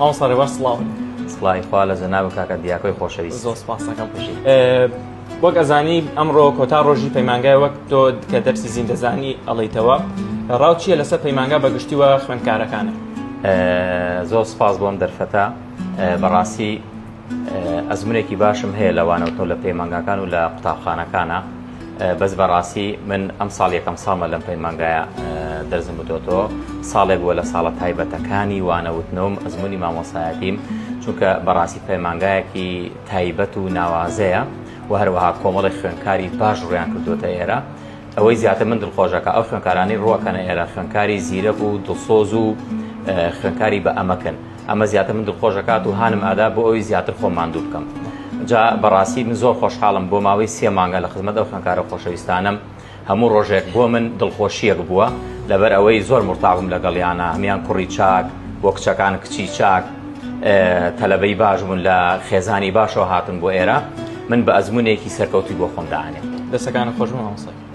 مامۆستا ڕێبوار سڵاو. سڵاوی خوا لە جەنابت کاکە دیاکۆی خۆشەویست. زۆر سپاسەکەم. وەک ئەزانی ئەمڕۆ کۆتا ڕۆژی پەیمانگای وەک تۆ کە دەرسی زیندەزانی ئەڵیتەوە ڕاو چییە لەسەر پەیمانگا بە گشتی و خوێندکارەکانە؟ زۆر سپاس بۆم دەرفەتە بەڕاستی ئەزمونێکی باشم هەیە لە وانەوتنەوە لە پەیمانگاکان و لە قوتابخانەکانە بەس بەڕاستی من ئەم ساڵ یەکەم ساڵمە لەم پەیمانگایە دەرزم بتۆتەوە ساڵێک بووە لە ساڵە تایبەتەکانی وانەوتنەوەم ئەزمموی مامۆسایەتیم چونکە بەڕاستی پەیمانگایەکی تایبەت و ناوازەیە و هەروەها کۆمەڵی خوێنکاری باش ڕویان کردوتە ئێرە ئەوەی زیاتر من دڵخۆشەکە ئەو خوێنکارانی ڕوەکەنە ئێرە خوێنکاری زیرەک و دڵسۆز و خوێنکاری بە ئەمەکن ئەمە زیاتر من دڵخۆش ئەکات و هانم ئەدا بۆ ئەوی زیاتر خۆم ماندوو بکەم جا بەڕاستی من زۆر خۆشحاڵم بۆ ماوەی سێ مانگە لە خزمەت ئەو خوێندکارە خۆشەویستانم هەموو ڕۆژێک بۆ من دڵخۆشیەک بووە لەبەر ئەوەی زۆر مرتاحم لەگەڵیانە هەمیان کوڕی چاک بۆ کچەکان کچی چاک تەلەبەی باش بوون لە خێزانی باشەوە هاتن بۆ ئێرە من بە ئەزمونێکی سەرکەوتوی بۆ خۆم دانێ دەسەکانە خۆش مامۆستا.